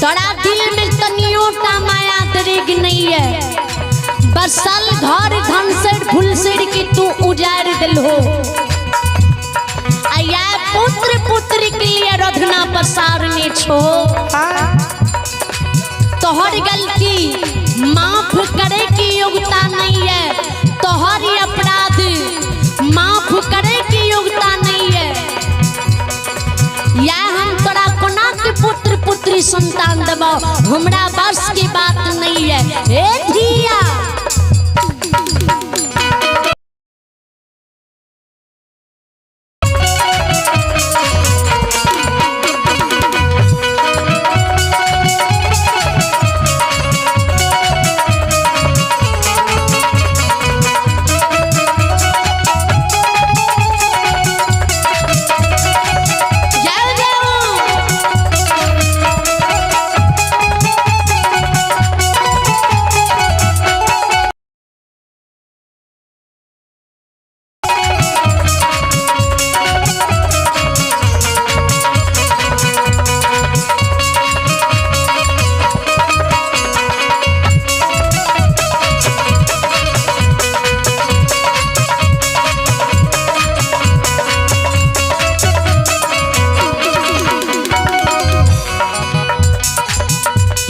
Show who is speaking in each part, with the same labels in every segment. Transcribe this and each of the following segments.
Speaker 1: तोरा दिल में तनियो टा माया दरेग नहीं है। बसल घर धनसर फुलसर के तू उजाड़ दिल हो। आया पुत्र पुत्री के लिए रधना पसारने छो। तोहर गलती माफ करे की योग्यता नहीं है, तोहर अपराध माफ करे की योग्यता नहीं है। या हम तोरा कोना के पुत्र पुत्री संतान देबो, हमरा बस की बात नहीं है। हे धिया जाओ जाओ।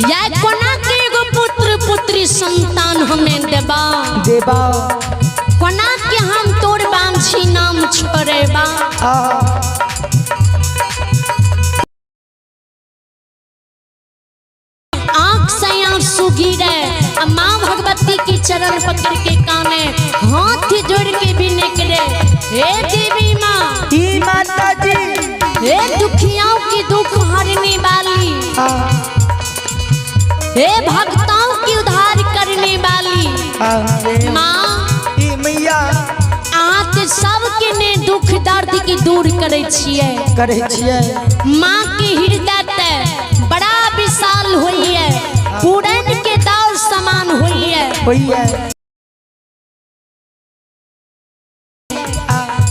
Speaker 1: या कोना के एगो पुत्र पुत्री संतान हमें देबा,
Speaker 2: देबा।
Speaker 1: कोना के हम तोर बांझी नाम छोड़ेबा। आंख से आंसू गिरे आ माँ भगवती के चरण पकड़ के काने हाथ जोड़ के भी निकले। हे देवी माँ,
Speaker 2: ई माता जी,
Speaker 1: हे दुखियाओं की दुख हरने वाली, हे भक्ताओं की उद्धार करने वाली माँ,
Speaker 2: ई मैया,
Speaker 1: अहाँ के सबके ने दुख दर्द के दूर करे छियै,
Speaker 2: करे छियै।
Speaker 1: माँ के हृदय ते बड़ा विशाल होइए, पूरन के दौर समान होइए।
Speaker 2: होइए।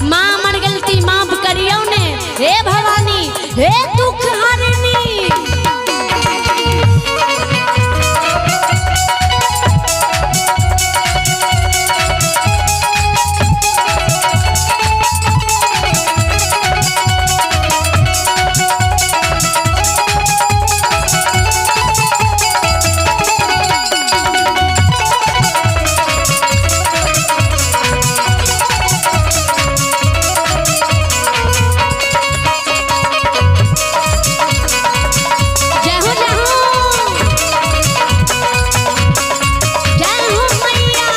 Speaker 1: माँ हमर गलती माफ करियौ ने। हे भवानी, हे दुख हरनी। जय हो जय हो जय हो मैया।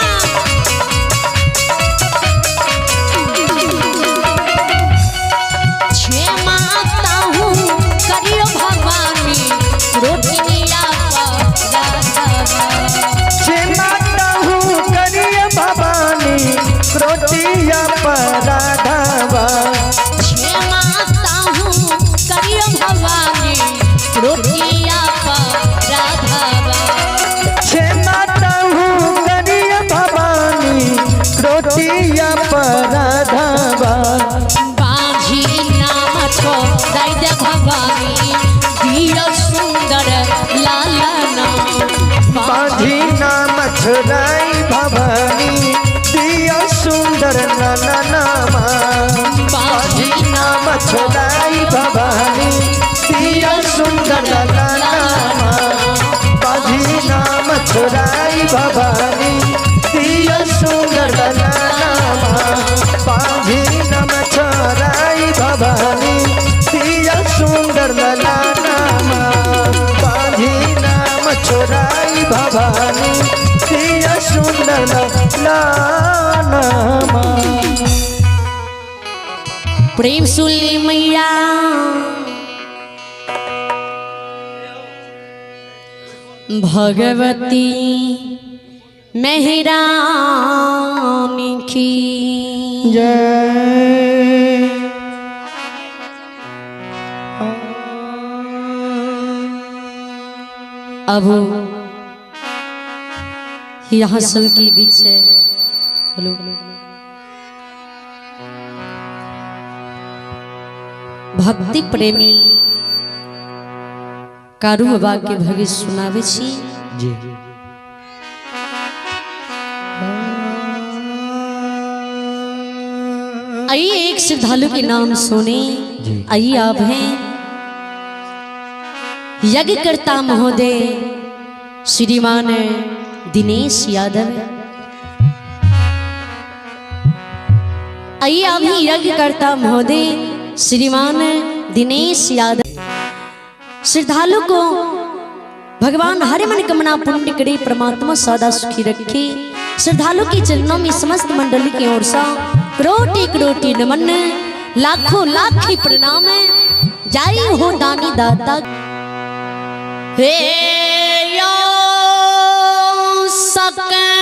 Speaker 1: छे माता हूँ करियो भवानी रोटिया
Speaker 2: छे माता हूँ करिय भवानी क्रोटिया पराधावा।
Speaker 1: छे माता हूँ करियो भवानी रोटिया राधावा।
Speaker 2: छे माता हूँ करिय भवानी क्रोटिया पराधावा।
Speaker 1: बाझी नाम छो दाई दे भवानी दियो सुंदर लाला नाम।
Speaker 2: बांधी नाम छुराई भवानी दिया सुंदर नाना नामा। बांधी नाम छुराई भवानी दिया सुंदर नाना नामा। बांधी नाम छुराई भवानी दिया सुंदर नाना नामा। बांधी नाम छुराई भवानी दिया सुंदर नाना नामा। बांधी नाम छोराई भवानी दिया सुंदर नामा।
Speaker 1: प्रेम सुनली मैया भगवती मेहरानी की
Speaker 2: जय।
Speaker 1: अब यहाँ सबके बीच है हेलो भक्ति प्रेमी कारू बाबा के भगत सुनावे छी।
Speaker 2: जी।
Speaker 1: आइए एक श्रद्धालु के नाम सुने।
Speaker 2: जी।
Speaker 1: आइए आप हैं यज्ञकर्ता महोदय श्रीमान दिनेश यादव। आइए आप ही यज्ञकर्ता महोदय श्रीमान दिनेश यादव। श्रद्धालु को भगवान हर मन कमना पुण्य करे, परमात्मा सदा सुखी रखे। श्रद्धालु के चरणों में समस्त मंडली की ओर से करोटी करोटी नमन, लाखों लाख ही प्रणाम। जाई हो दानी दाता। हे यो सकले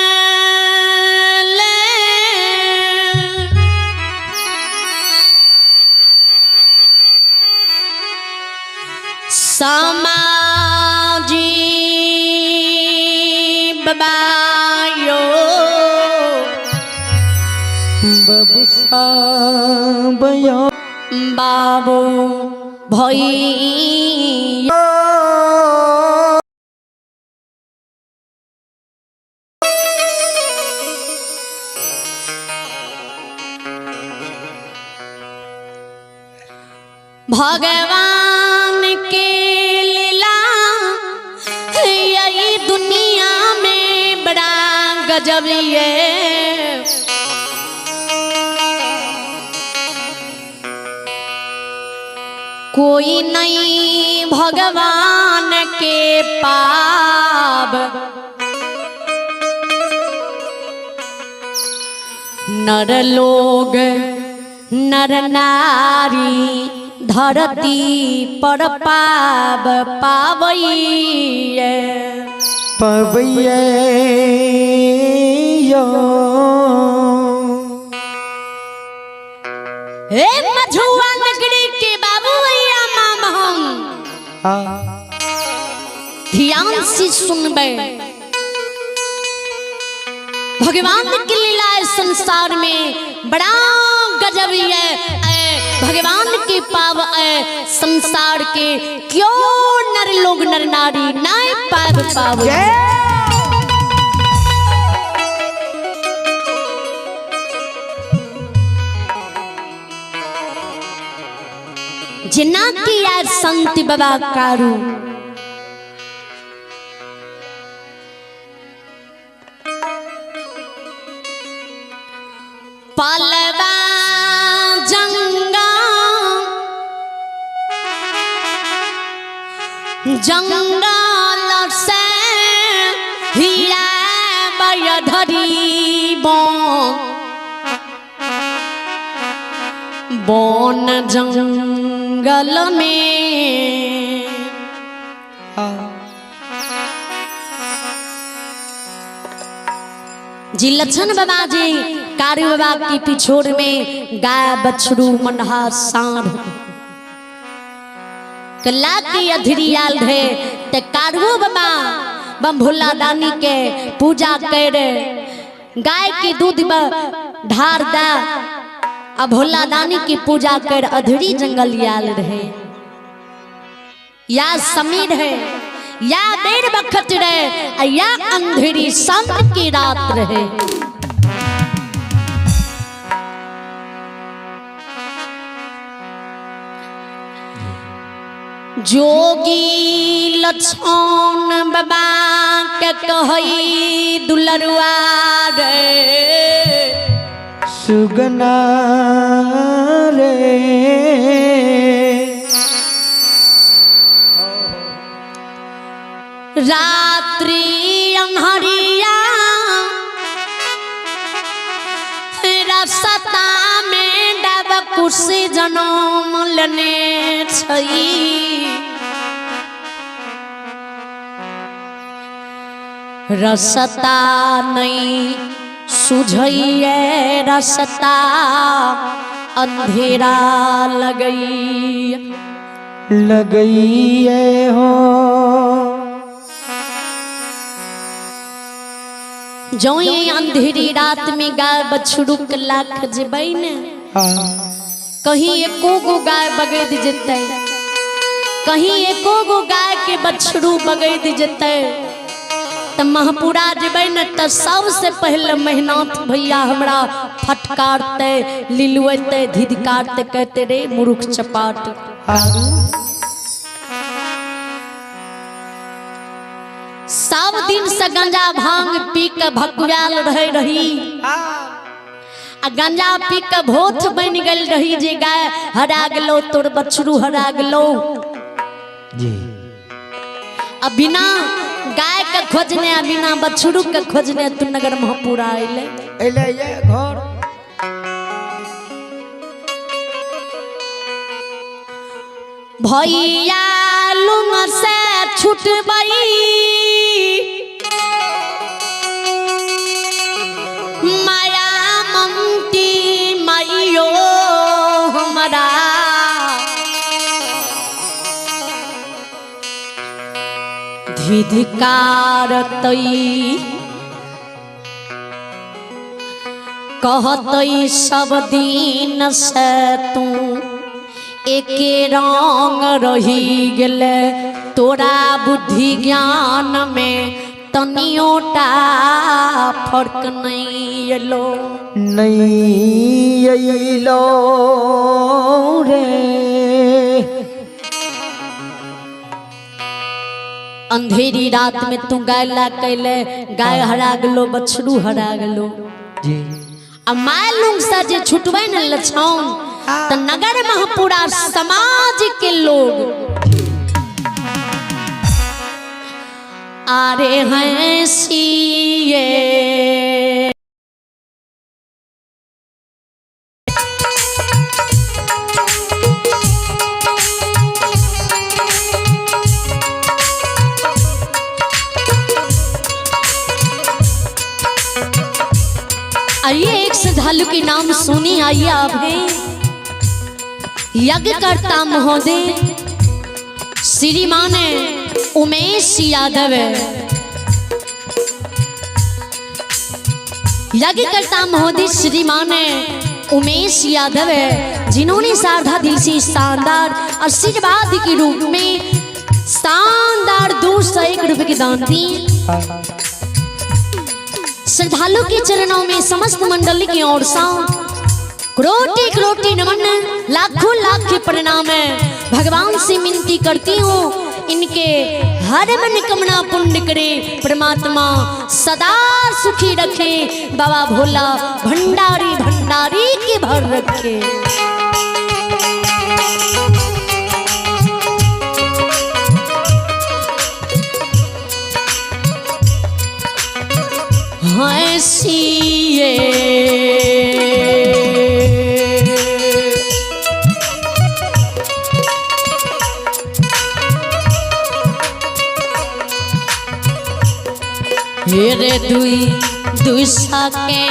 Speaker 1: समाजी बबायो
Speaker 2: बबुसा बयो
Speaker 1: बाबो भई भगवान के लीला यही दुनिया में बड़ा गजब ये। कोई नहीं भगवान के पाप, नर लोग नर नारी धरती पर पाप पावैये
Speaker 2: पवैये यो।
Speaker 1: हे मझुआ नगरी के बाबू भैया माम हम ध्यान से सुनबे। भगवान की लीला इस संसार में बड़ा गजब है। भगवान के पाव ए संसार के क्यों नर लोग नर नारी नाय पाव पाव। जिना की यार संत बाबा कारू पलवा जंगा जंगल से हिया बयधरी बन जंगल में। जी लक्षण बाबा जी कारू बाबा की पिछोड़ में गाय बछड़ू मनहा सांड कला की अधरियाल रहे ते कारू बाबा बम भोला दानी के पूजा करे गाय की दूध ढार दा आ भोला दानी की पूजा कर अधरी जंगल आयल रहे। या समीर है या देर बखत रहे या अंधेरी संत की रात रहे। जोगी लक्ष्मण बाबा के कहई दुलरुआ रे
Speaker 2: सुगना रे।
Speaker 1: रात्रि अन्हरिया रसता में डब कुश जनम लेने छई। रसता नहीं सुझैये रसता अंधेरा लगई
Speaker 2: लगई हो।
Speaker 1: जो ये अंधेरी रात में गाय बछड़ू के लाख जेबै ने कहीं एको गो गाय बगैद जेतै, कहीं एको गो गाय के बछड़ू बगैद जेतै त महपुरा जेबै न त सबसे पहले मेहनाथ भैया हमरा फटकारते, लिलुएते, धिधकारते, कहते रे मूर्ख चपाट। सब दिन से गंजा भांग पी के भकुआल रहे रही आ गंजा पी के भोथ बन गेल रही जे गाय हरा गेलो, तोर बछड़ू हरा गेलो।
Speaker 2: जी।
Speaker 1: आ बिना गाय के खोजने आ बिना बछड़ू के खोजने तू नगर महपुरा अइले।
Speaker 2: अइले ये घर।
Speaker 1: भैया लुंग से छुटबई माया ममती माइयो हमरा, धिधिकारतई कहतई सब दिन से तू एके रंग रही गेले, तोरा बुद्धि ज्ञान में तनियोटा फर्क नहीं एलो।
Speaker 2: नहीं अइलो रे।
Speaker 1: अंधेरी रात में तू गाय ला कैले, गाय हरा गेलो, बछड़ू हरा गेलो।
Speaker 2: जी।
Speaker 1: आ my लुंग से जे छुटबै न लछौन त नगर महपुरा समाज के लोग आरे हैं सिए। आइए एक श्रद्धालु के नाम सुनी, आइए आप हैं यज्ञकर्ता महोदय श्रीमान उमेश यादव। यज्ञकर्ता महोदय श्रीमान उमेश यादव, जिन्होंने शारदा दिल से शानदार आशीर्वाद के रूप में शानदार 201 रुपए के दान दी। श्रद्धालु के चरणों में समस्त मंडली की ओर से करोटी करोटी नमन, लाखों लाख के प्रणाम है। भगवान से विनती करती हूँ इनके हर मन कामना पुण्य करे, परमात्मा सदा सुखी रखे, बाबा भोला भंडारी भंडारी के भर रखे। हंसिए हेरे दुई दुई सके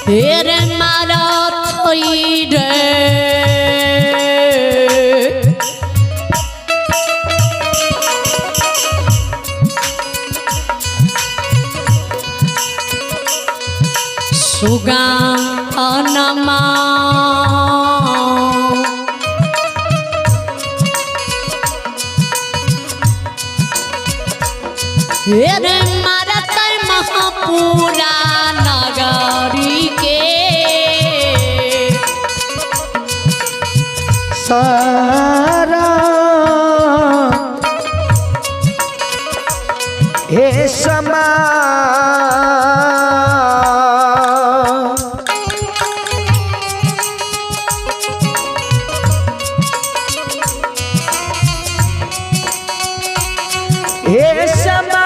Speaker 1: हेरे मारा थई रे सुगानमा हेरे मारा तर महापुरा नगरी के
Speaker 2: सारा हे समा हे समा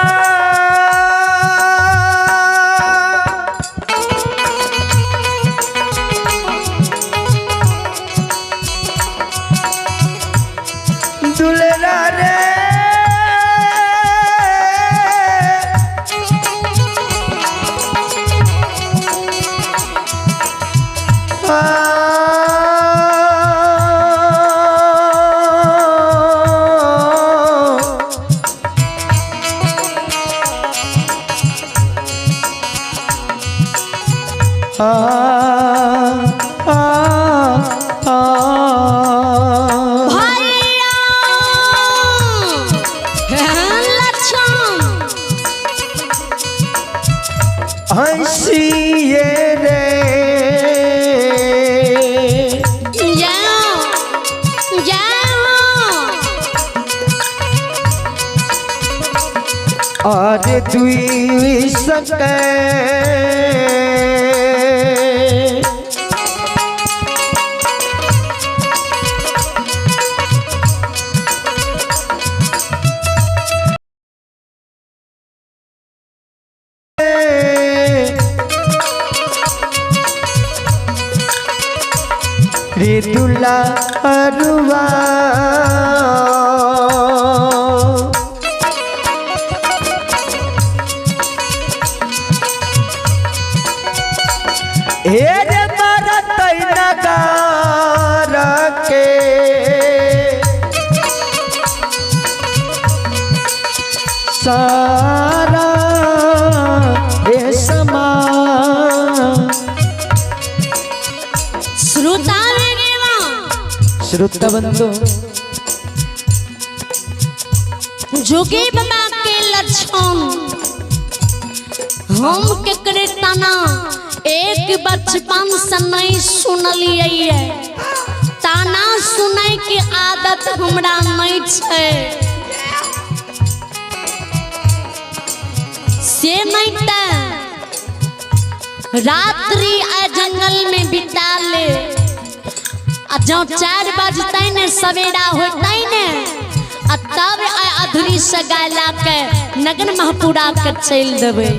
Speaker 2: आ आ आ
Speaker 1: भैया लक्षण
Speaker 2: हंसिए रे
Speaker 1: जाओ जाओ
Speaker 2: और दुई सके रे दुला अरुआ हे रे मरत नगार के सारा रे समा
Speaker 1: श्रोता रे
Speaker 2: श्रोता बंधु
Speaker 1: जोगी बाबा के लक्षण हम केकरे ताना एक बचपन से नहीं सुनलियै ताना सुनै के आदत हमरा नहीं छै से नहीं त रात्रि आ जंगल में बिता ले आ जँ 4 बजतै ने सवेरा होतै ने आ तब आ अधरी से गाय ला के नगन महपुरा के चलि देबै।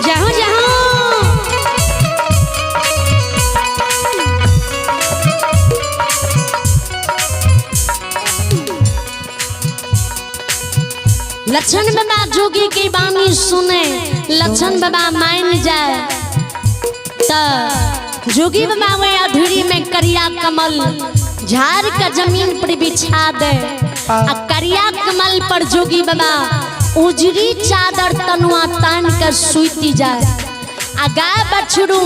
Speaker 1: जाओ जाओ लक्षण बाबा जोगी की बानी सुने, लक्षण बाबा मान जाए त जोगी बाबा वे अधूरी में करिया कमल झाड़ का जमीन पर बिछा दे आ करिया कमल पर जोगी बाबा उजरी चादर तनुआ तान कर सुती जाए आ गाय बछड़ू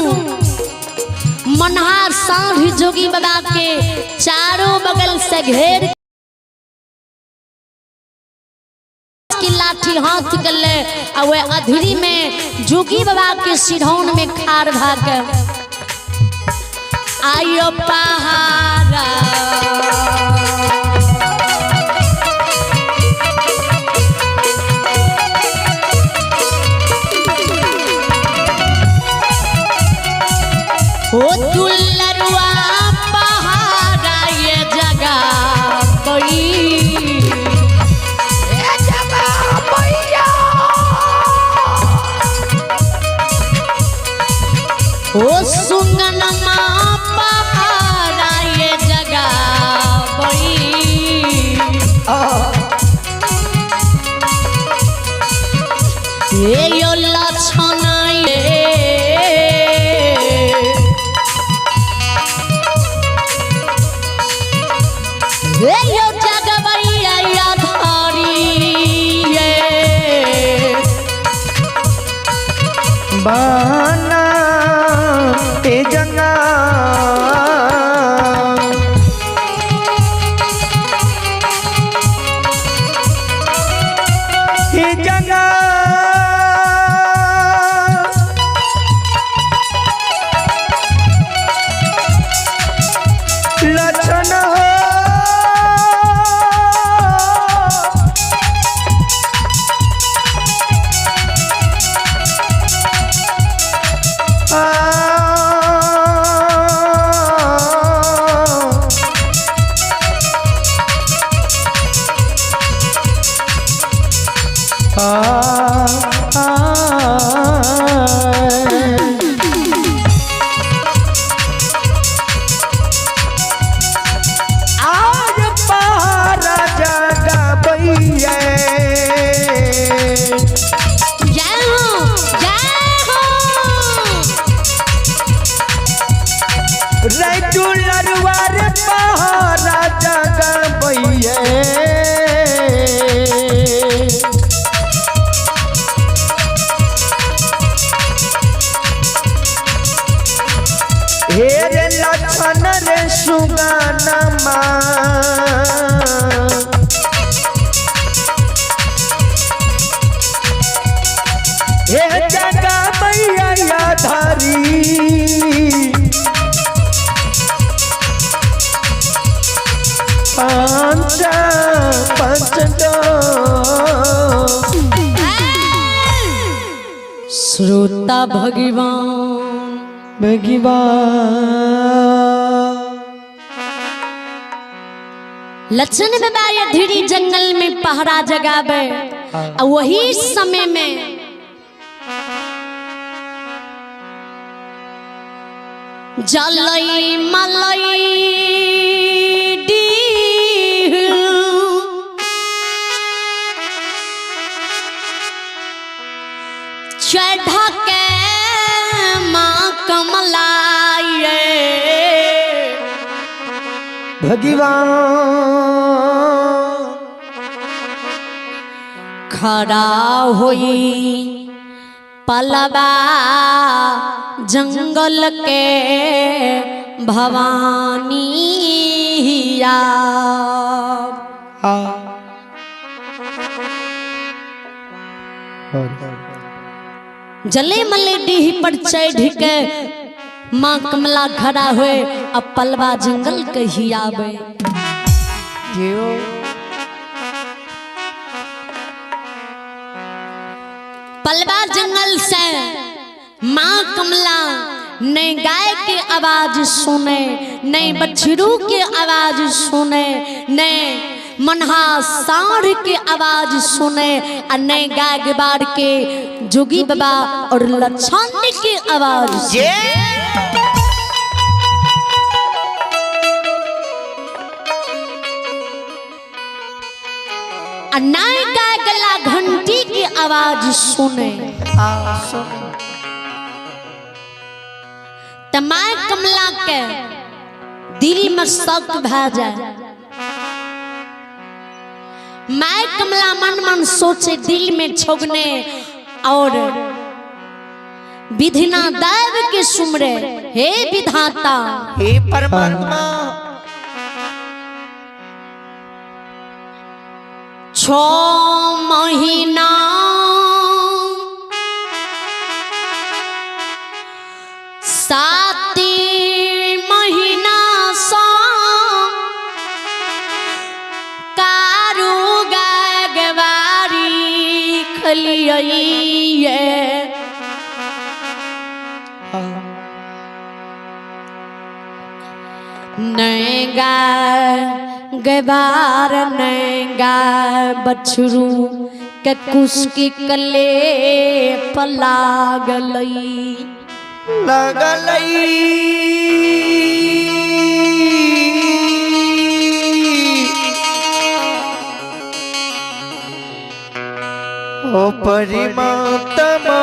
Speaker 1: मनहा साढ़ जोगी बाबा के चारों बगल से घेर की लाठी हाथ के ले आ वे अधरी में जोगी बाबा के सिरौन में खार भा के आयो पहाड़ा ओ दुलरुआ पहाड़ा ये जगह कोई ओ सुंगनमा पहाड़ा ये जगह बई ये यो लक्षण ये ये यो जगवैया या धारी ये
Speaker 2: बाना ते जंगा हे जंगा लक्षण हो आज पहाड़ा जगबैया।
Speaker 1: जय हो, जय हो।
Speaker 2: रेगुलर वार पहाड़ा जगबैया। हे रे लक्षण रे सुगानमा, हे जगा मैया धारी, पांच पांच दो।
Speaker 1: श्रोता भगवान
Speaker 2: भगवान।
Speaker 1: लक्षण बाबा ये धीरे जंगल में पहरा जगावे और वही समय में जलई मलई डीह चढ़ के माँ कमलाए
Speaker 2: भगवान।
Speaker 1: खड़ा होई पलवा जंगल के भवानी। जले मले डीह पर चढ़ के माँ कमला खड़ा हुए अब पलवा जंगल के ही आवे। पलवा जंगल से माँ कमला नहीं गाय के आवाज सुने, नहीं बछरू के आवाज सुने, नहीं मनहा साढ़ के आवाज सुने और नहीं गाय बार के जोगी बाबा और लक्षण के आवाज सुने। और नहीं गाय गला घंटी की आवाज सुने। त माय कमला के दिल में शक भा जाए। My Kamla मन मन सोचे दिल में छोगने और विधिना दैव के सुमरे, हे विधाता,
Speaker 2: हे परमात्मा,
Speaker 1: 6 महीना 7 महीना सो कारू गगवारी खलिए। नहीं गाय गवार नहीं गाय बछरू के कुश की कले पलागलई
Speaker 2: लगलई। ओ परमात्मा,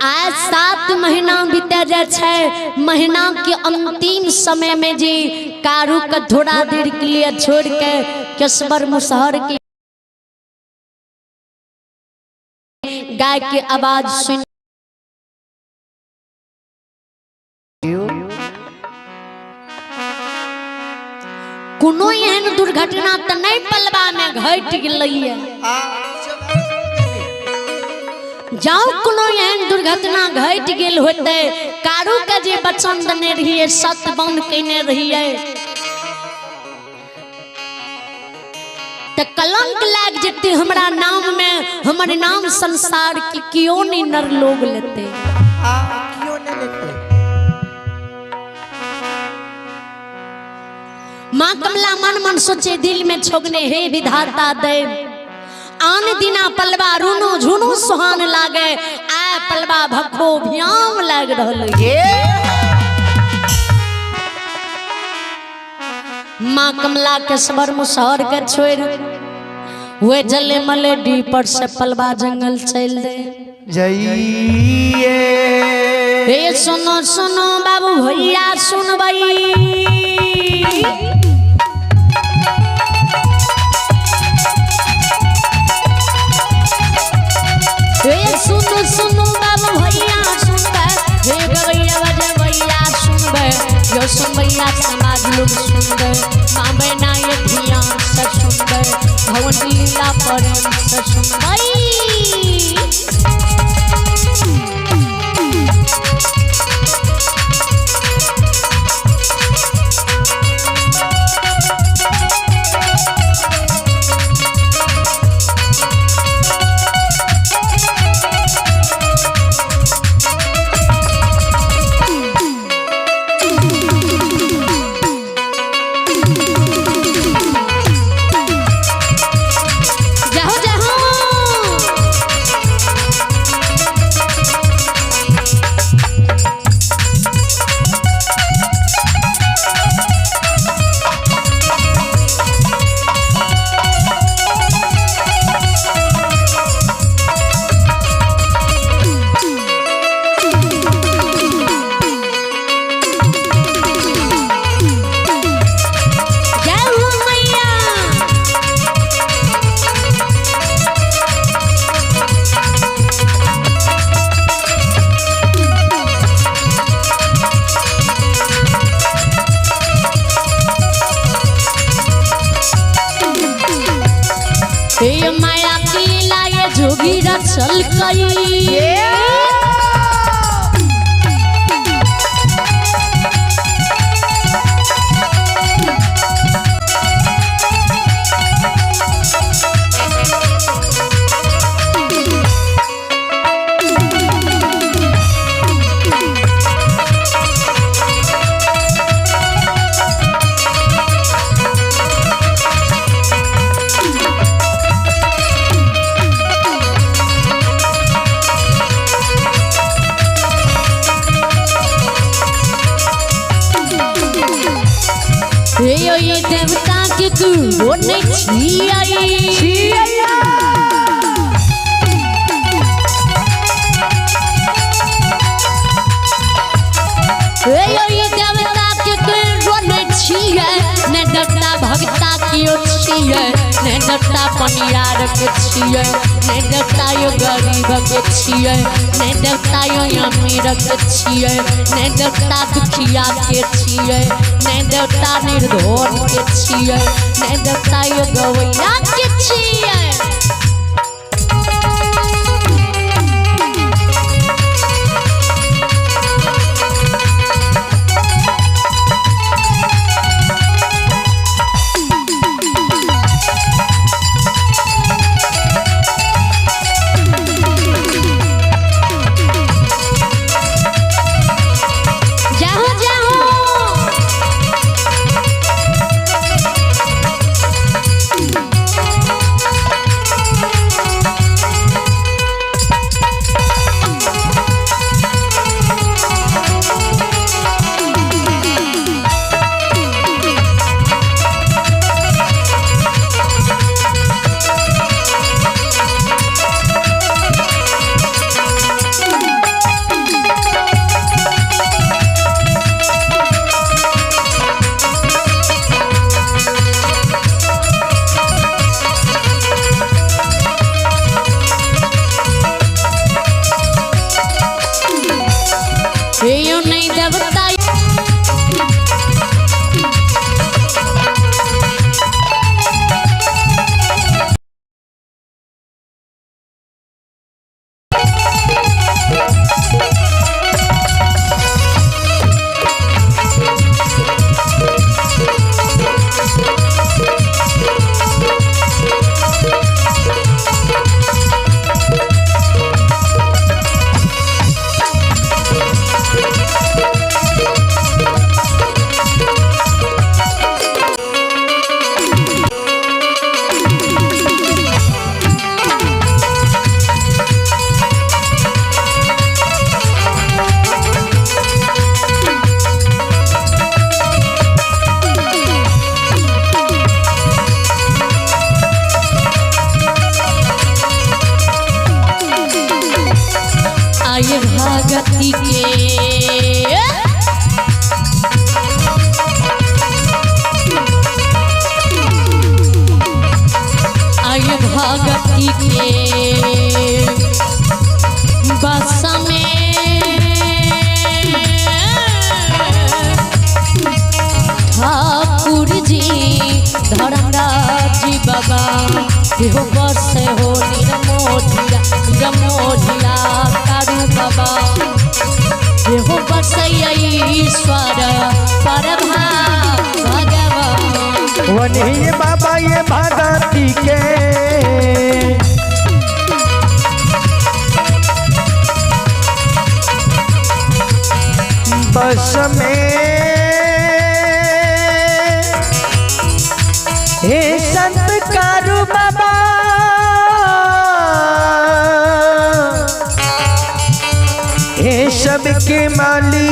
Speaker 1: आज 7 महीना बीते जाए छै, महीना के अंतिम समय में जी कारू के थोड़ा देर के लिए छोड़ के केशवर मुसहर की गाय की आवाज सुन कोनो एहन दुर्घटना त नहीं पलवा में घट गेलैया। जाओ कोनो एहन दुर्घटना घट गेल होते, कारू के जे वचन देने रहिए, सत बंद केने रहिए, त कलंक लाग जेते हमरा नाम में, हमर नाम संसार के क्यों नहीं नर लोग लेते।
Speaker 2: क्यों नहीं लेते।
Speaker 1: माँ कमला मन मन सोचे दिल में छोगने, हे विधाता देव, आन दिना पलवा रुनु झुनु सुहान लागे, आय पलवा भखो भ्याम लाग रहल। माँ कमला के सबर मुसहर के छोड़ वे जले मले डी पर से पलवा जंगल चल दे
Speaker 2: जाइए।
Speaker 1: हे सुनो सुनो बाबू भैया सुनबई, हे सुनो सुनो बाबू भैया सुनबै, हे गवैया बजबैया सुनबै, यो सुनबैया समाज लोग सुनबै, माँ बहना ये ध्यान से सुनबै, भवन लीला प्रेम से सुनबै। जाओ जाओ। जय हो मैया। हे माया की लीला ये जोगी रचल कई, हे यो ये देवता के तू वो नहीं छियाई, हे यो ये देवता के तू वो नहीं छियै, ने देवता भगता कियो छियै, ने देवता पनियार के छियै, ने देवता यो गरीब के छियै, ने देवता यो अमीर के छियै, ने देवता दुखिया के छियै, ने देवता निर्धन के छियै, ने देवता यो गवैया के छियै। जाओ जाओ। भगवती के बस में ठाकुर जी धर्मराज जी बाबा हो बस हो निर्मोधिया निर्मोधिया कारू बाबा हो बस ईश्वर परभा भगवान।
Speaker 2: वही बाबा ये भगती के बस में हे संत कारू बाबा हे सबके माली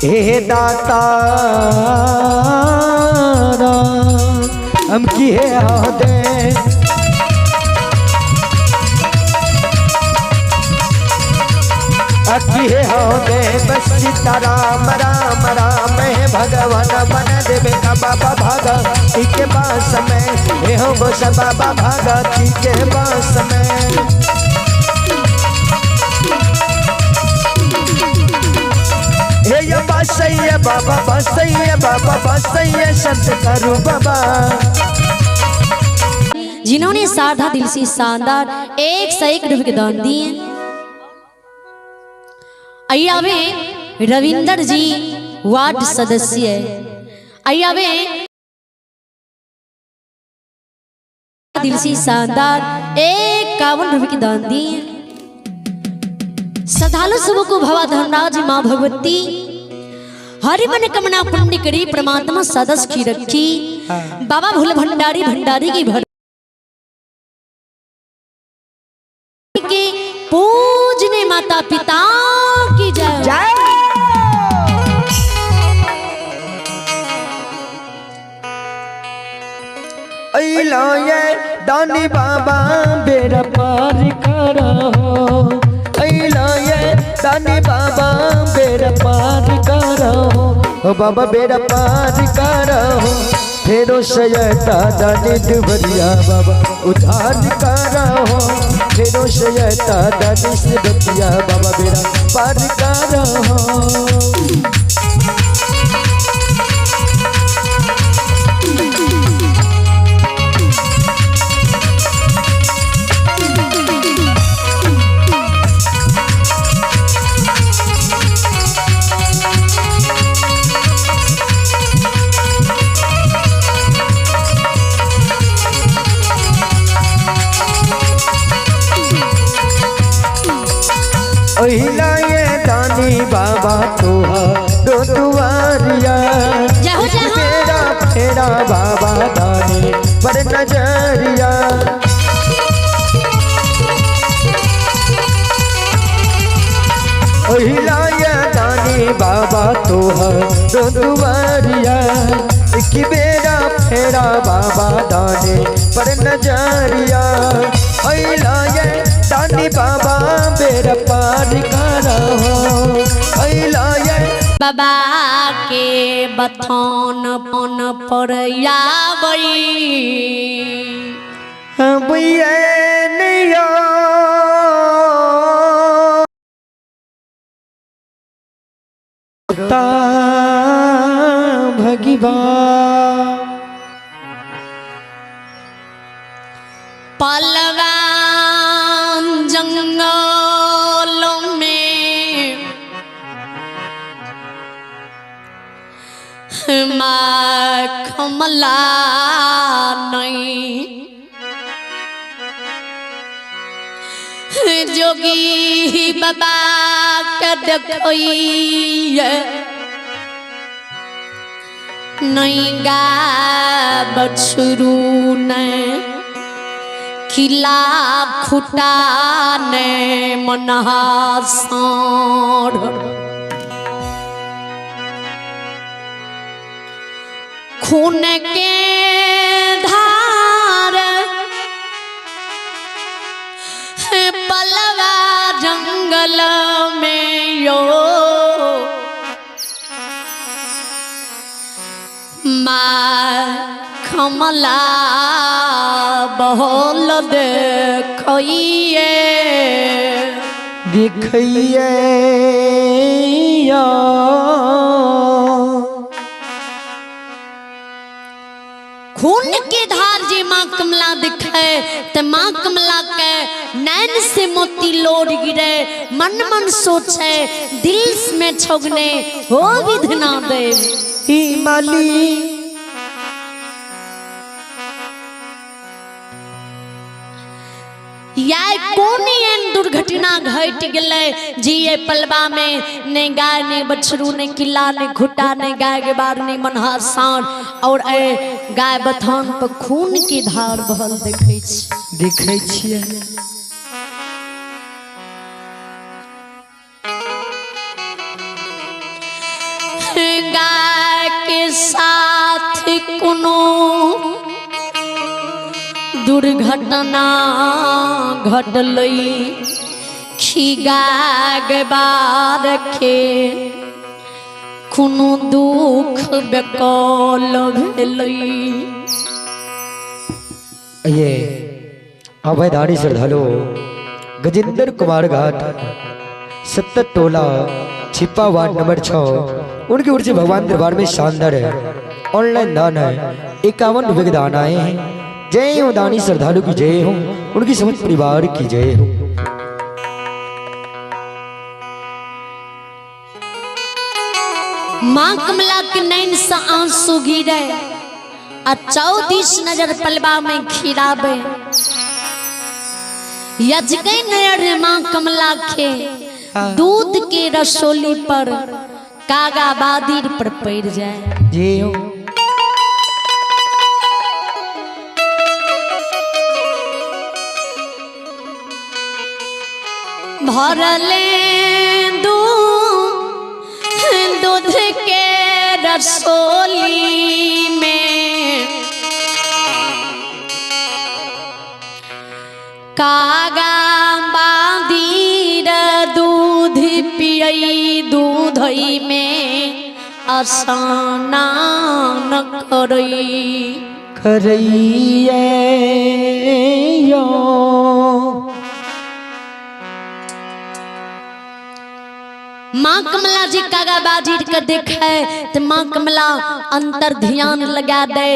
Speaker 2: हे दाता हम की है दे अकी है हो दे बस सीता राम राम राम हे भगवान बन देवे का बाबा भगती के बास में हे हो बस बाबा भगती के बास में। हे ये बसैया बाबा बसैया बाबा बसैया संत करू बाबा।
Speaker 1: जिन्होंने साधा दिल से शानदार 101 रुपये के दान दिए। अयावे रविंदर जी वार्ड सदस्य अयावे दिल से शानदार 51 रुपये के दान दिए। श्रद्धालु सबको भवा धर्मराज माँ भगवती हरि मन कमना पुण्य करी परमात्मा सदस्य की रखी बाबा भूल भंडारी भंडारी की भर के पूजने माता पिता की जय।
Speaker 2: जय। अइलो ये दानी बाबा बेरा पार करो अइलो ये दानी बाबा बेरा पार करो ओ बाबा बेरा पार करो फेरो सयता दानी दुबरिया बाबा उधार करो फेरो सयता दानी से बतिया बाबा बेरा पार करो। अहिला ये दानी बाबा तोहारो दुआरिया
Speaker 1: जय हो, जय हो।
Speaker 2: तेरा फेरा बाबा दानी पर नजरिया। अहिला ये दानी बाबा तोहारो दुआरिया एक बेरा फेरा बाबा दानी पर नजरिया। अहिला ये दानी बाबा बेरा पार करो अहिला ये
Speaker 1: बाबा के बथान पन पर आबई
Speaker 2: भगवान
Speaker 1: पलवान जंगल में माखमला नहीं जोगी बाबा के देखइए नहीं गा बछरू नहीं खिला खुटा ने मनहा साढ़ खून के धार पलवा जंगल में यो माँ कमला बहल देखिए।
Speaker 2: देखिए
Speaker 1: खून के धार जे माँ कमला दिखे तो माँ कमला के नैन से मोती लोड गिरे, मन मन सोचे दिल में छोगने हो विधना देव।
Speaker 2: ही माली
Speaker 1: या कोन एहन दुर्घटना घट गेलै जी ये पलवा में ने गाय ने बछरू ने किला ने घुटा ने गाय के बार ने मनहा साँड़ और ए गाय बथान पर खून के धार बहल देखै छी।
Speaker 2: देखै छियै।
Speaker 1: गाय के साथ कोनो दुर्घटना घटलै, खी गाय बार के कोनो दुख बेकल भेलै।
Speaker 2: ये अभयधारी श्रद्धालु गजेंद्र कुमार घाट 70 टोला छिपा वार्ड नंबर 6 उनकी ओर से भगवान दरबार में शानदार है ऑनलाइन दान है 51 रुपए के दान आए हैं। जय हो दानी श्रद्धालु की जय हो, उनकी समस्त परिवार की जय हो।
Speaker 1: माँ कमला के नैन से आंसू गिरे आ चौदिस नजर पलवा में खिराबे। यजके नयर माँ कमला के दूध के रसोली पर कागा बादिर पर पड़ जाए।
Speaker 2: जय हो।
Speaker 1: भरले दूध के रसोली में कागा बादीर दूध पियई दूधई में स्नान करई
Speaker 2: करैये।
Speaker 1: माँ कमला जी कागा बाजीर के देखे तो माँ कमला अंतर ध्यान लगा दे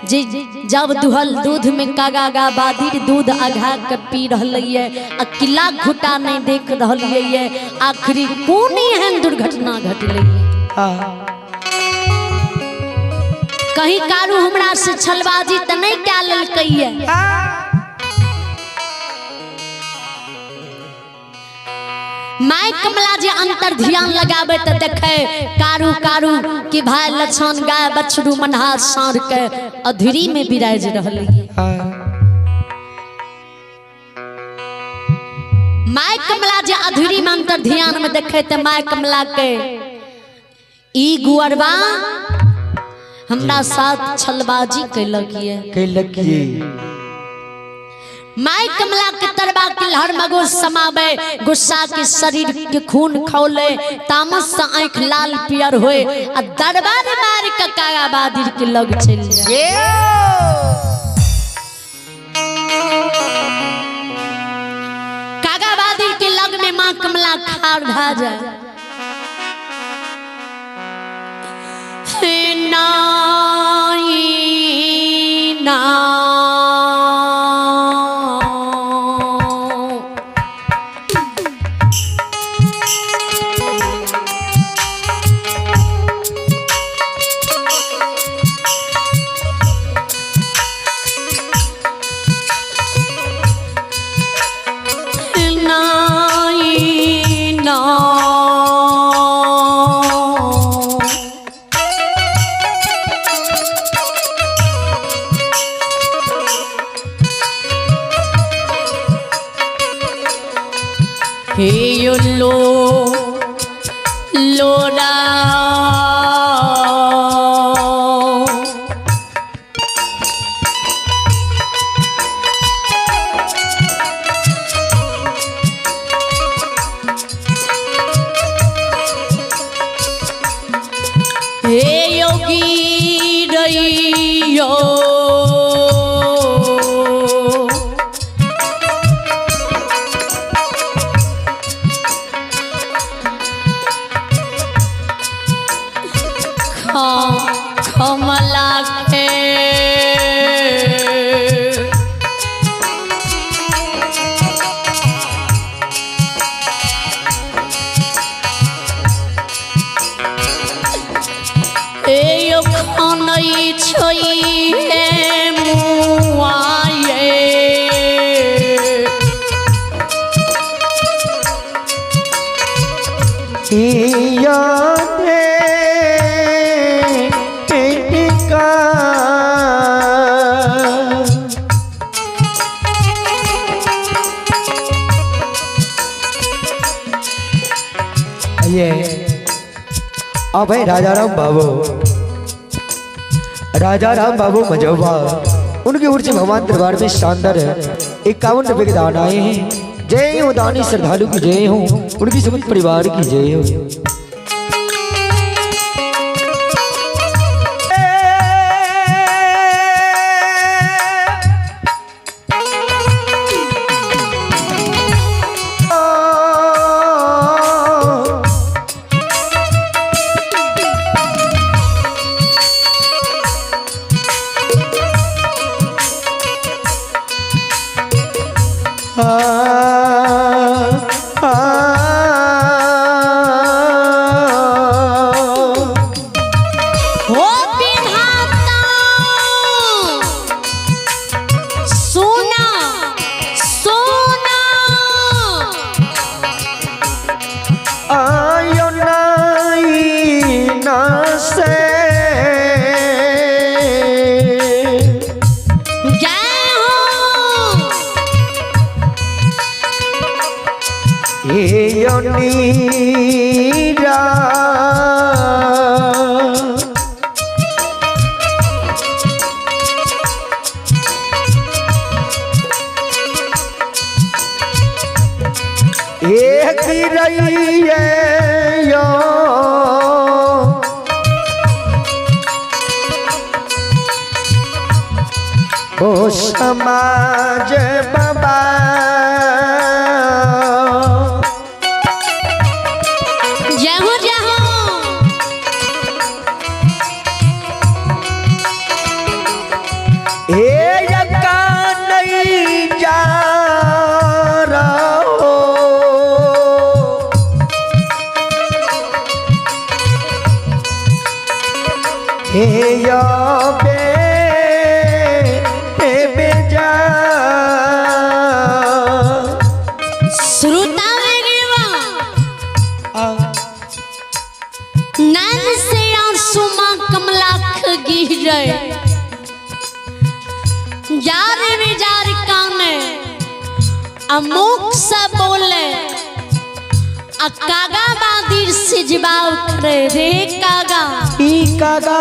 Speaker 1: जे जब दुहल दूध में कागा गा बाजीर दूध आघा के पी रहल ये आ किला घुटा नहीं देख रहल ये, आखिरी कोन एहन दुर्घटना घटलै। कहीं कारू हमरा से छलबाजी त नहीं कए लेलकै ये। My Kamla जी अंतर ध्यान लगाबे त देखे कारू कारू कि भाई लछन गाय बछरू मनहा साँड़ के अधूरी में विराज रहल। My Kamla जी अधूरी में अंतर ध्यान में देखे त my कमला के ई गुअरबा हमरा साथ छलबाजी कैलक ये।
Speaker 2: कैलक ये।
Speaker 1: My कमला के तरबा के लहर मगो समावे, गुस्सा के शरीर के खून खौले, तामस से आंख लाल पियर होए आ दरबार मार के कागा बादिर के लग चल जाए। कागा बादिर के लग में माँ कमला खार भा जाए। नाई ना लो लोरा हे योगी कमला के। ए खानई छोई है मुआये।
Speaker 2: यादे टिका ये अब है राजा राम बाबू, राजा राम बाबू मजौबा, उनकी ओर से भगवान दरबार में शानदार 51 रुपए के दान आए हैं। जय हो दानी श्रद्धालु की जय हो, उनकी समस्त परिवार की जय हो।
Speaker 1: हो विधाता सोना सोना
Speaker 2: आयो नाई ना से
Speaker 1: जय हो।
Speaker 2: यो नीरा एक रही यो ओ समाज बाबा।
Speaker 1: जय हो जय हो।
Speaker 2: ए यका नहीं जा रहो हे यो बे हे बेजा।
Speaker 1: श्रोता मेरे नैन से आंसू मां कमलाख गिरे, जार विजार काने अमुक से बोले, आ कागा बादिर से जवाब करे रे कागा।
Speaker 2: ई कागा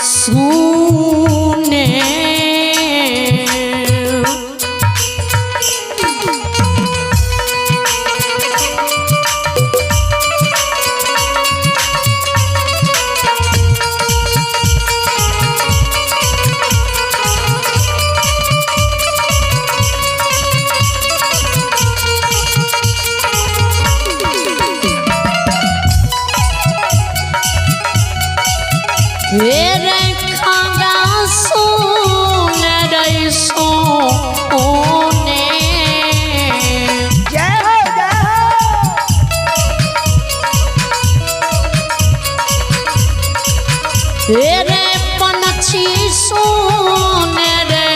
Speaker 1: सुने रे खागा सुन रे सोने।
Speaker 2: जय हो जय हो।
Speaker 1: हे रे पनछी सोने रे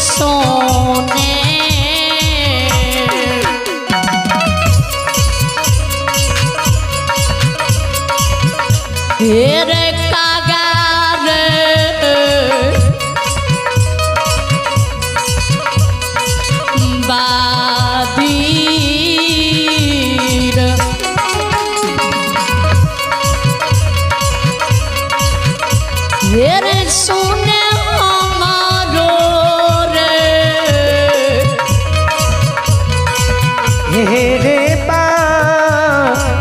Speaker 1: सोने। हे रे कागा रे बादीर, हे रे सुने हमारो रे।
Speaker 2: हे रे बा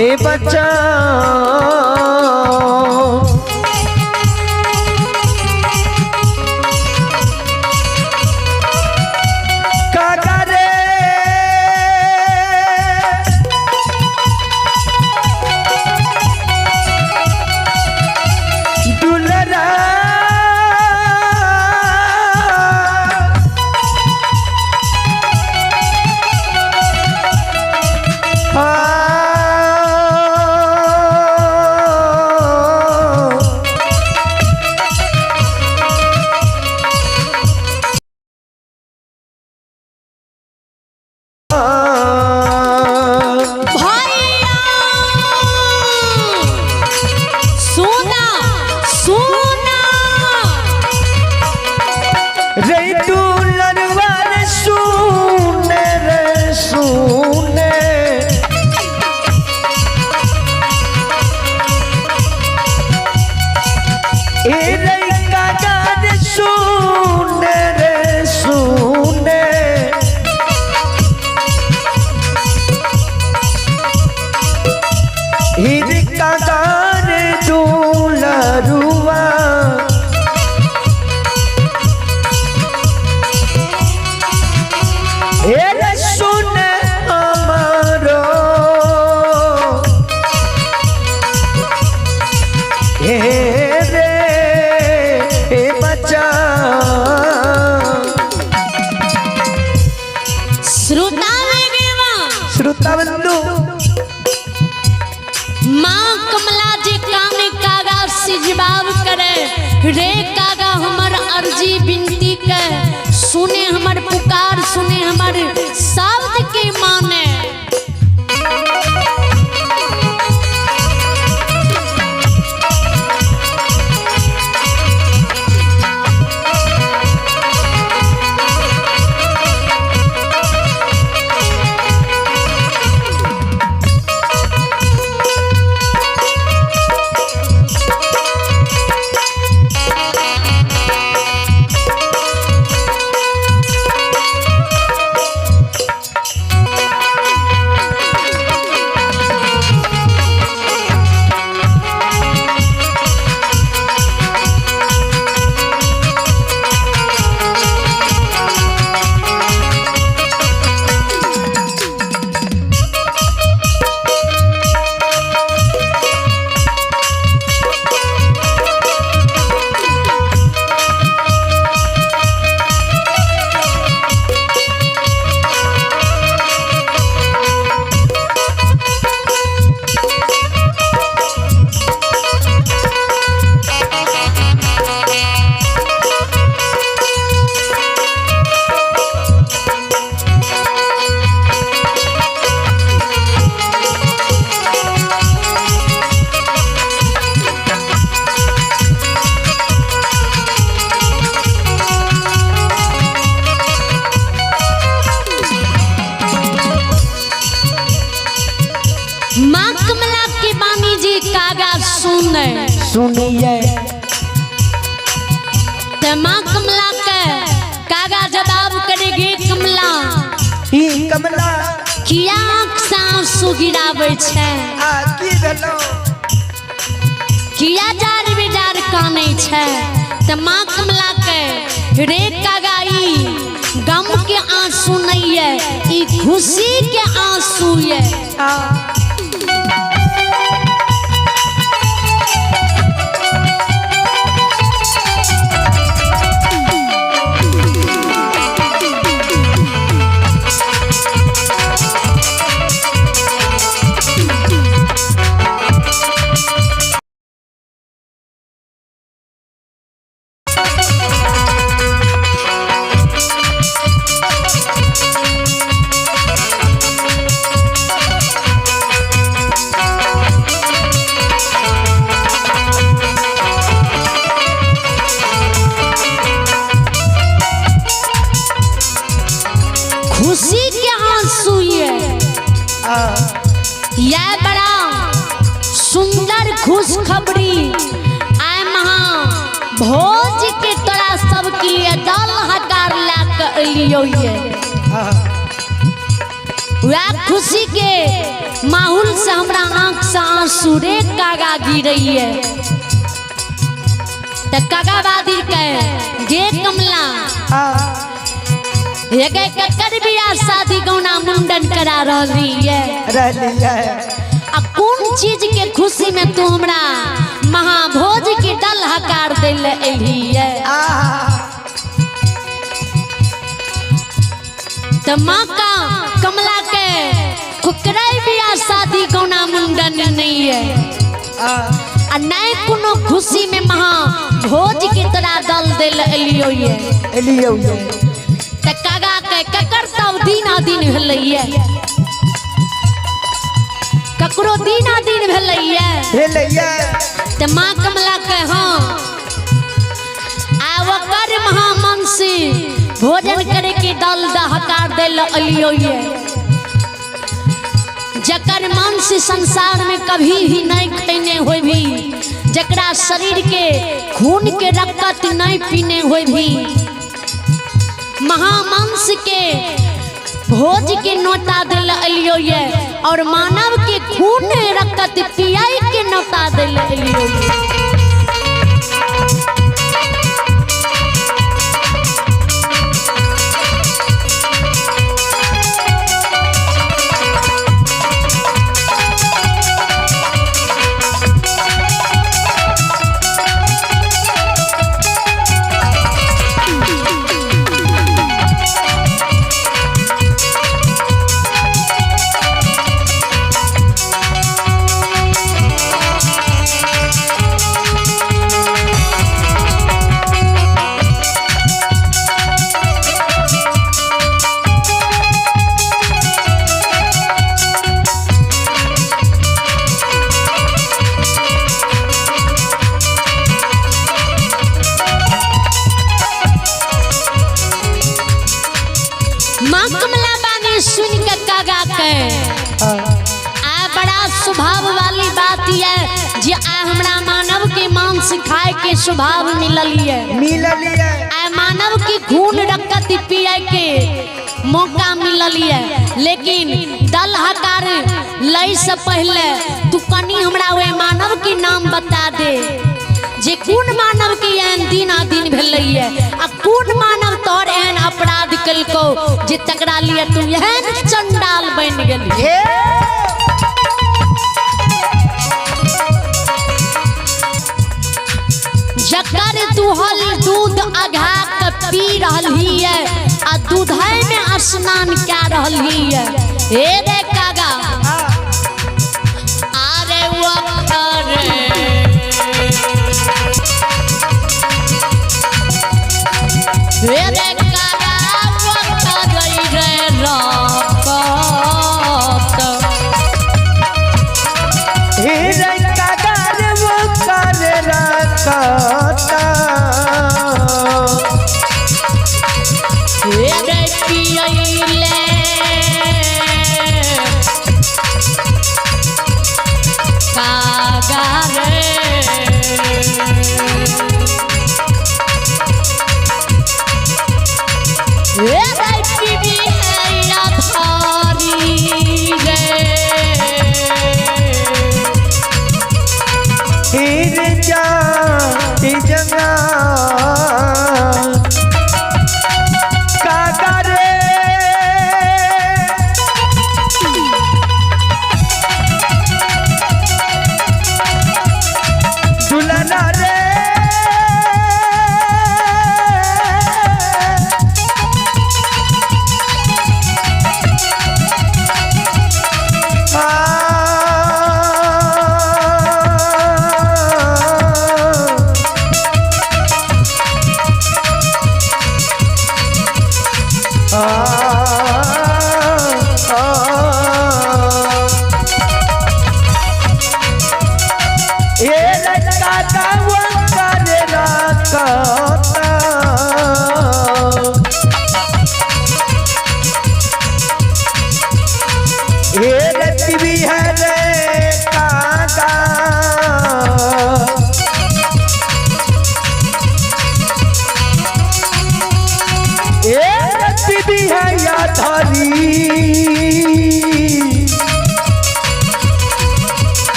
Speaker 2: हे बच्चा, काका रे दुलरा, आ।
Speaker 1: भैया सुना सुना,
Speaker 2: रे दुलरवा रे सुने रे सुने, ए रे काका रे सुने रे सुने, हिर काका रे दुलरुआ, हे रे सुन हमारो, हे रे हे बच्चा।
Speaker 1: श्रोता लगेवा
Speaker 2: श्रोता बंधु,
Speaker 1: माँ कमला जी काने कागा से जवाब करे, रे कागा हमर अर्जी विनती के सुने, हमर पुकार सुने, हमर शब्द के माने। माँ कमला के बानी जी कागा सुने
Speaker 2: सुनिए,
Speaker 1: ते माँ कमला के कागा जवाब करेगी, कमला
Speaker 2: ई कमला
Speaker 1: किया आँख से आंसू गिराबै छै,
Speaker 2: आ की भेलो,
Speaker 1: किया जार बेजार कानै छै? ते माँ कमला के रे कागा ई गम के आंसू नहीं है, ई खुशी के आंसू है।
Speaker 2: आ
Speaker 1: भोज के तोरा सबके लिए दल हकार ला के एलियो ये। वह खुशी के माहौल से हमरा आंख से आंसू रे कागा गिरैये। त कागा बादिर के गे कमला ये गे ककर बियाह शादी गौना मुंडन करा रहली ये। आ कोन चीज के खुशी में तू हमरा महाभोज के दल हकार देले एली ये। त माँ का कमला के कुकराई बियाह शादी गौना मुंडन नहीं है आ नहीं कोनो खुशी में महा भोज के तोरा दल देल एलियो ये। त कागा के ककर तब दीना दिन भेलैये, ककरो दीना दिन भेलैये। त माँ कमला के हाँ आ ओकर महामनसी भोजन करे के दल हकार देल एलियो ये। जकर मांस संसार में कभी भी नहीं खैने होय भी, जकरा शरीर के खून के रक्कत नहीं पीने होय भी, महामांस के भोज के नोता दिल एलियो ये और मानव के खून रक्कत पियाई के नोता दिल एलियो ये। माँ कमला बानी सुन के कागा के आ बड़ा स्वभाव वाली बात ये जे आ हमरा मानव के मांस खाए के स्वभाव मिलल ये, आ मानव के खून रक्कत पिए के मौका मिलल ये। लेकिन दल हकार लय से पहले तू कनी हमरा वे मानव के नाम बता दे जे कोन मानव के एहन दीना दिन भेलैये आ कोन मानव तोहर एहन अपराध केलको जे तकरा लिए तू एहन चंडाल बनि गेली। जकर दुहल दूध अघा के पी रहली ये आ दूधे में स्नान कै रहली ये। हे रे कागा अरे वकर रे कागा वकर रे रकत रे पियैले
Speaker 2: पीबी है या धरी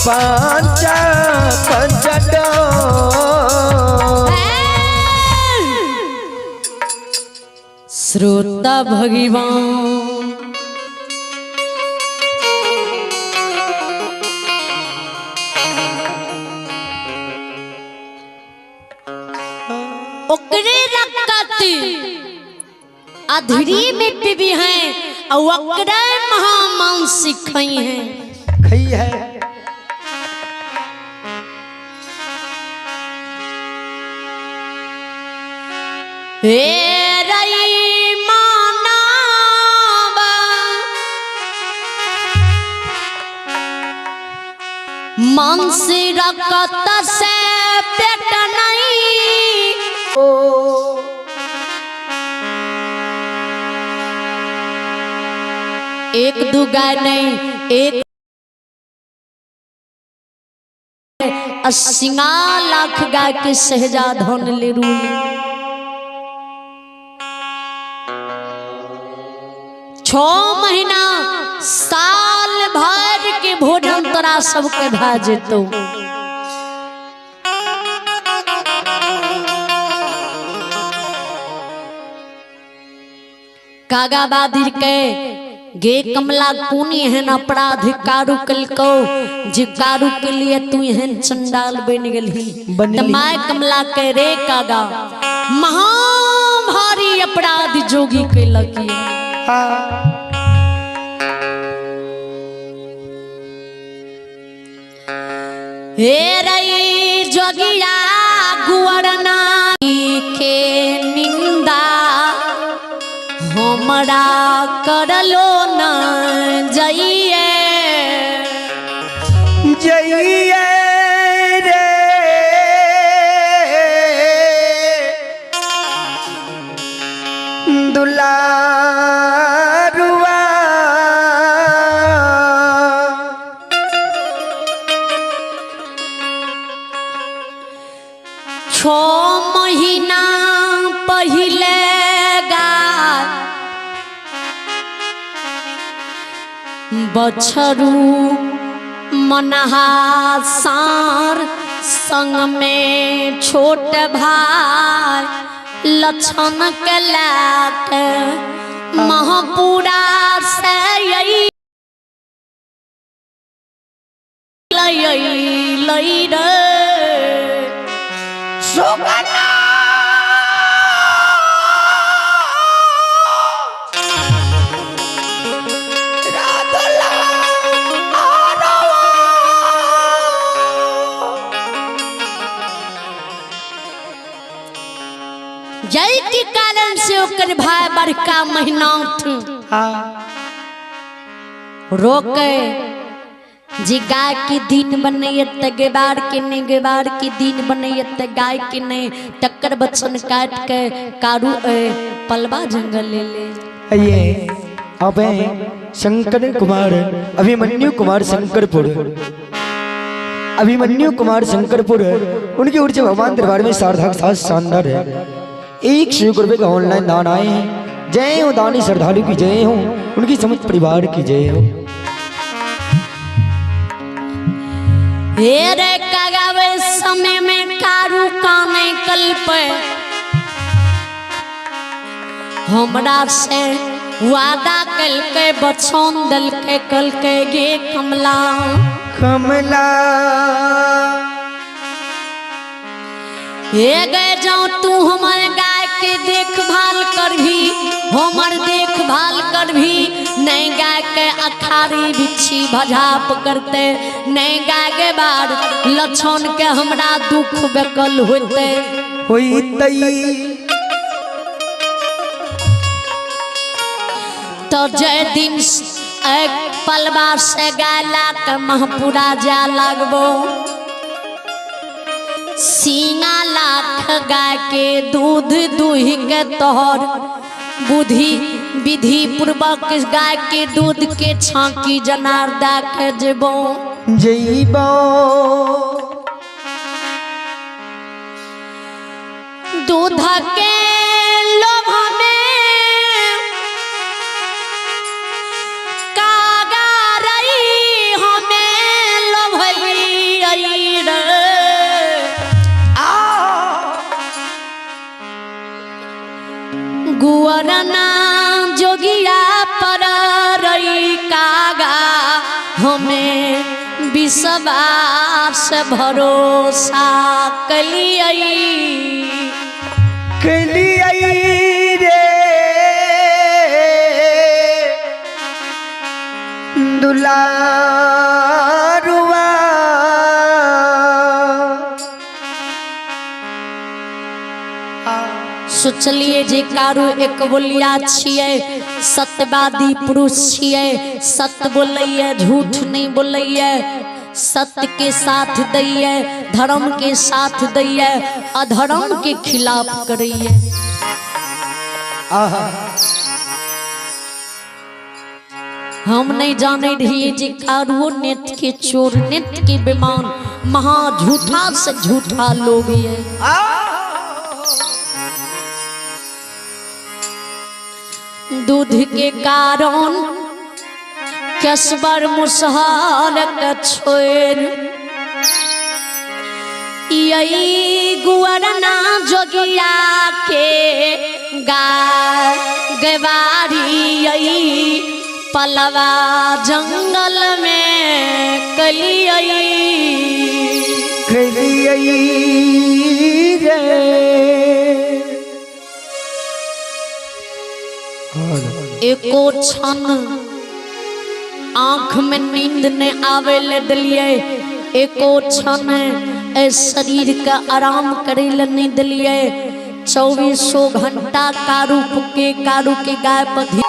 Speaker 2: पांच पंच डोर।
Speaker 1: श्रोता भगवान ओकरे रकत अधरी में पीबी हैं और ओकरे महामानसिक खई हैं।
Speaker 2: खई है।
Speaker 1: हे रई मानव मांस रकत से पेट नहीं।
Speaker 2: ओ
Speaker 1: एक दू गाय नहीं, एक अस्सीगा लाख गाय के सहजा धन ले रू। 6 महीना साल भर के भोजन तोरा सबके भा जेतो। कागा बादिर के गे कमला कोन एहन अपराध कारू कलको जे कारू के लिए तू एहन चंडाल बन गेलही।
Speaker 2: बनली।
Speaker 1: त my कमला के रे कागा महाभारी अपराध जोगी के लगी।
Speaker 2: हाँ।
Speaker 1: हे रई जोगिया गुअरना के निंदा हमरा करलो न जइए।
Speaker 2: जइए रे दुलारुआ।
Speaker 1: 6 महीना पहिले गाय बछरू मनहा सार संग में छोट भाई लक्षण के लाके महापुरा से लई रे।
Speaker 2: सुगना
Speaker 1: जय के कारण से ओकर भाई बड़का महीनाथ
Speaker 2: हाँ।
Speaker 1: रोके जे गाय के दिन बनैया त गेबार के नहीं, गेबार के दिन बनैया त गाय के नहीं। तकर बचन काट के कारू ए पलवा जंगल ले ले।
Speaker 2: ये अबे शंकर कुमार अभिमन्यु कुमार शंकरपुर, अभिमन्यु कुमार शंकरपुर, उनकी ओर से भगवान दरबार में सार्थक साथ शानदार है 100 रुपये का ऑनलाइन दान आए हैं। जय हो दानी श्रद्धालु की जय हो, उनकी समस्त परिवार की जय हो।
Speaker 1: हे रे कगावे समय में कारू काने कल्प हमरा से वादा कलके बचन दलके कलके गे कमला
Speaker 2: कमला
Speaker 1: हे गे जाओ तू हमर गाय के देखभाल करभी, हमर देखभाल करभी, नहीं गाय के अखारी बिच्छी भजाप करते, नहीं गाय के बार लक्षण के हमरा दुख बेकल होते।
Speaker 2: होई तई
Speaker 1: तो जय दिन एक पलवा से गाय ला के महपुरा जा लगबो, सीना लाख गाय के दूध दूहि के तोहर बुद्धि विधि पूर्वक गाय के दूध के छांकी जनार दा के जेबो।
Speaker 2: जइबो
Speaker 1: दूध के लोभ में गुअरना जोगिया पर रई कागा, हमें विश्वास भरोसा कलियई।
Speaker 2: कलियई रे दुलारुआ।
Speaker 1: सोचलिए जे कारू एक बोलिया छियै, सत्यवादी पुरुष छियै, सत्य बोलैए, झूठ नहीं बोलैए, सत्य के साथ दैए, धर्म के साथ दैए, अधर्म के खिलाफ करैए।
Speaker 2: आहा।
Speaker 1: हम नहीं जाने रहिए जे कारुओ नेत के चोर, नेत के बेमान, महा झूठा से झूठा लोग ये। दूध के कारण कसबर मुसहर के छोड़ यही गुअरना जोगिया के गा गवारी, यही पलवा जंगल में कलियई।
Speaker 2: कलियई रे।
Speaker 1: एको क्षण आँख में नींद नहीं आवे ले दिलिए, एको क्षण ए शरीर के आराम करे ले नहीं दिलिए। 24 घंटा कारू के कारू के गाय पर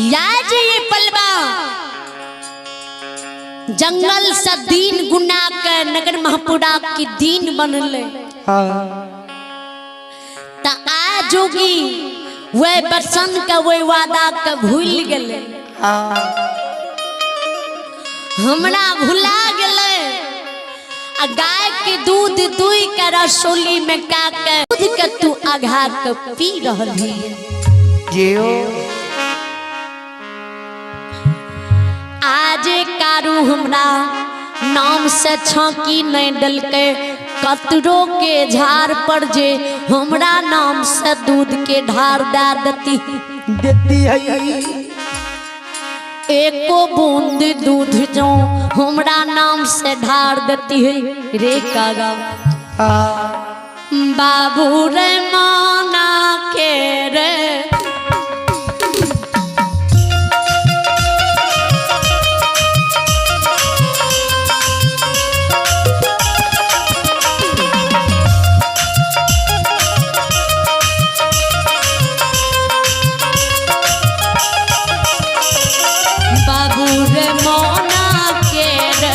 Speaker 1: या जे ये पलवा जंगल से दीन गुना के नगर महापुरा की दीन बनले।
Speaker 2: हाँ।
Speaker 1: त आ जोगी वे बचन के वे वादा के भूल गेले।
Speaker 2: हाँ।
Speaker 1: हमरा भुला गेले आ गाय के दूध दुई के रसोली में का के दूध के तू आघा के पी रहल है।
Speaker 2: जियो।
Speaker 1: आज कारू हमरा नाम से छाकी नहीं डलके, कतरो के झाड़ पर जे हमरा नाम से दूध के ढार दा देती
Speaker 2: देती है।
Speaker 1: एको बूंद दूध जो हमरा नाम से ढार देती है रे कागा।
Speaker 2: हाँ।
Speaker 1: बाबू रे माना के रे बाबू रे मोना के रे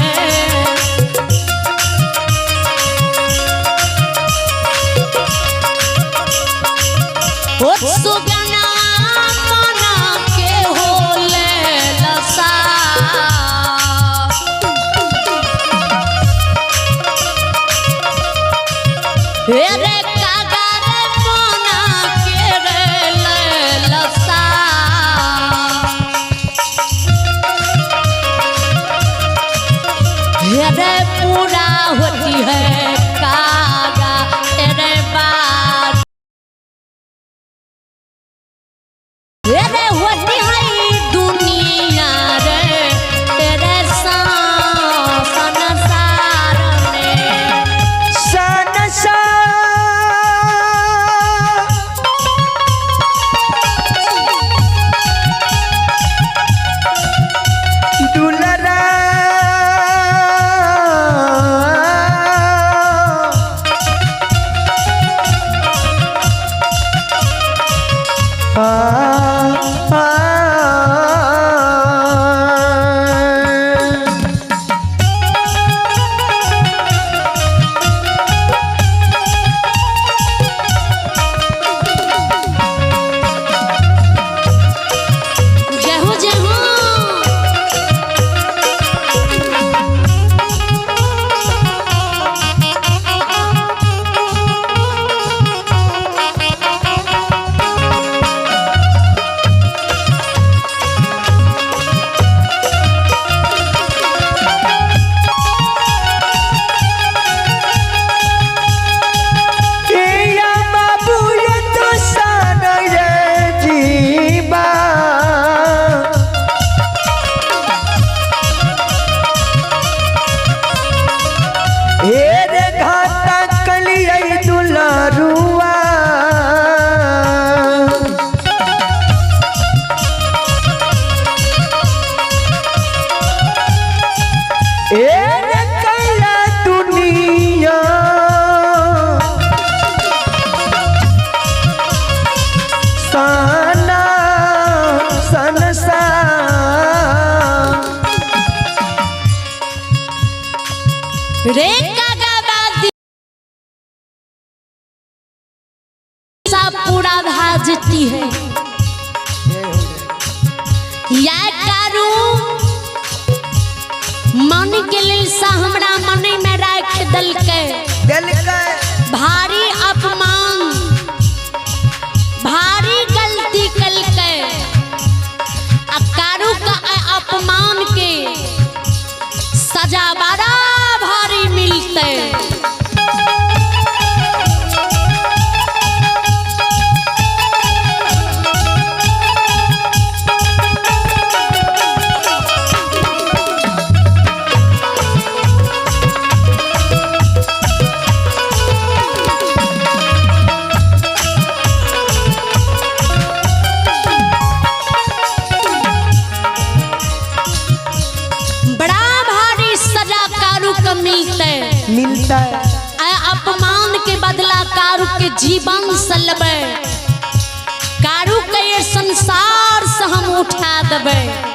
Speaker 1: या कारू मन के लिलसा हमरा मने में राख दलकै।
Speaker 2: देलकै।
Speaker 1: भारी अपमान, भारी गलती कलकै। आ कारू का अपमान के सजा बड़ा भारी मिलतै। बड़ा भारी सजा कारू के मिलतै।
Speaker 2: मिलता है।
Speaker 1: आ अपमान के बदला कारू के जीवन से लेबै, कारू के ये संसार से हम उठा देबै।